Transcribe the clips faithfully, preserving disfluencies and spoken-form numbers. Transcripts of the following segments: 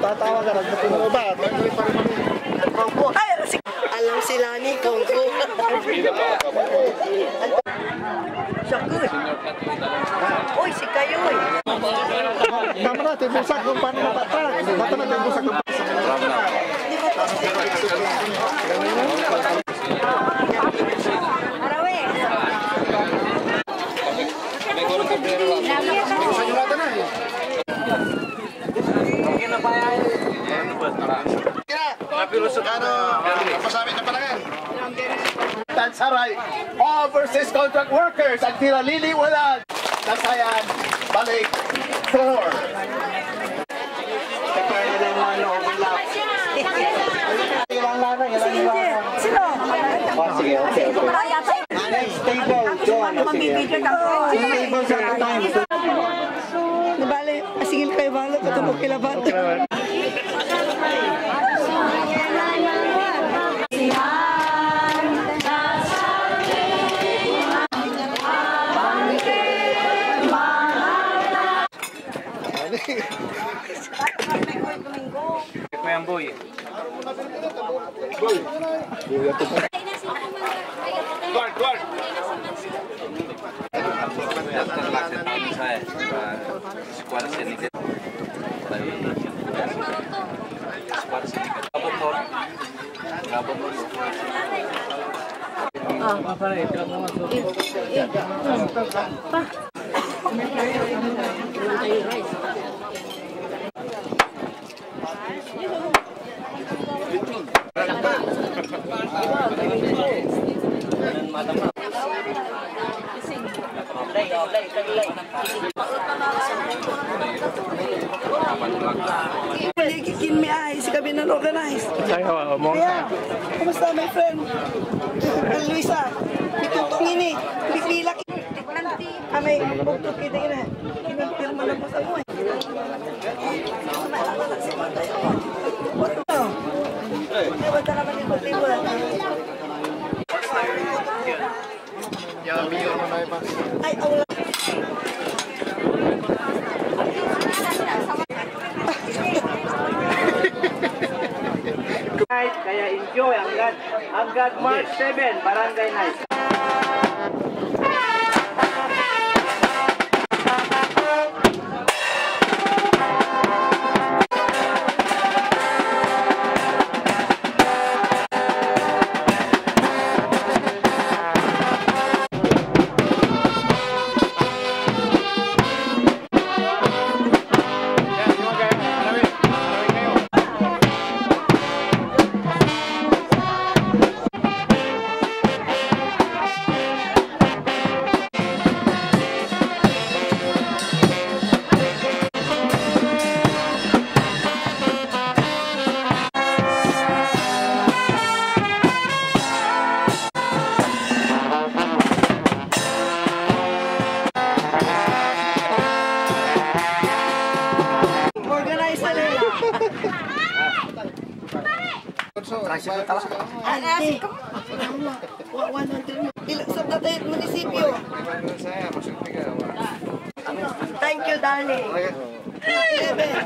Tatawa ka, nagpapalabas. Alam sila ni Kongko. Siya ko eh. Uy, si kayo eh. Tama na, tibusak kung paano mapatay. Bata na, tibusak kung Ano, masabi na pala yan. Tan saray overseas contract workers, agti ra liliwanan. Kasayan, balik, four. Kaya lang, ano, overlap. Ilang na, ilang na. Sino? Oh, sige, okay, okay. Next table, John. Sige. Two tables at a time. Di bale, asingil kayo balo, katulog kila bato. Kuya Boy. Guard, guard. Kikin mi ay, sikabi nan organize. Ay, oo, mo. Kaya, kumusta, my friend? Luisa, mitutong ini. Pipila ki-, ah, may bugtut kita ini. Kinonfirma na po sa mo eh. Ay, wala. Kaya enjoy, anggad, anggad March seven, Barangay Night. Organize na nila. Tricycle talaga. Ay, ay, ay. Wa-, one hundred. Ila-, sa tatay munisipyo. Thank you, darling.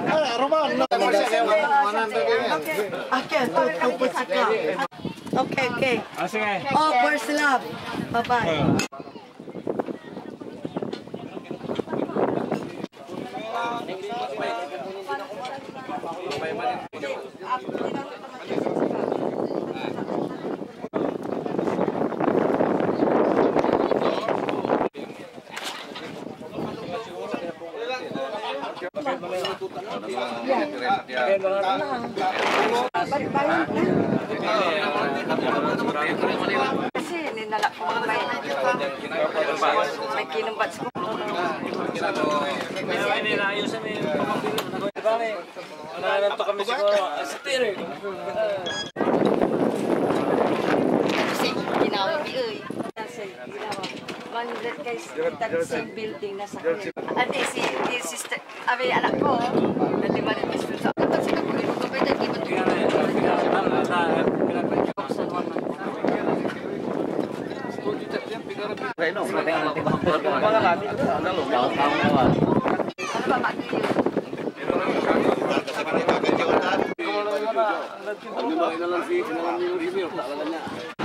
Ah, Roman, no. Okay. Okay, two, two, two, six. Okay, okay. Ah, sige. Oh, first love. Bye-bye. Kasi ninala ko may, may kinumbat ko. Ay, ninayos na yung pamangkin. Ano, nananto kami siguro. Ah, si Tere. Kasi ginawa mi, eh. Kasi ginawa. Manlet kay sa same building na sa akin. Ate, si, si sister, abi, anak ko. Dati manlet kay sister. Kapag sa kapag, ito pa, ito, ito, ito. Buksan mo naman. Ano ba, Maki? Ano ba, inalam si, inalam ni Jimmy, talaga niya.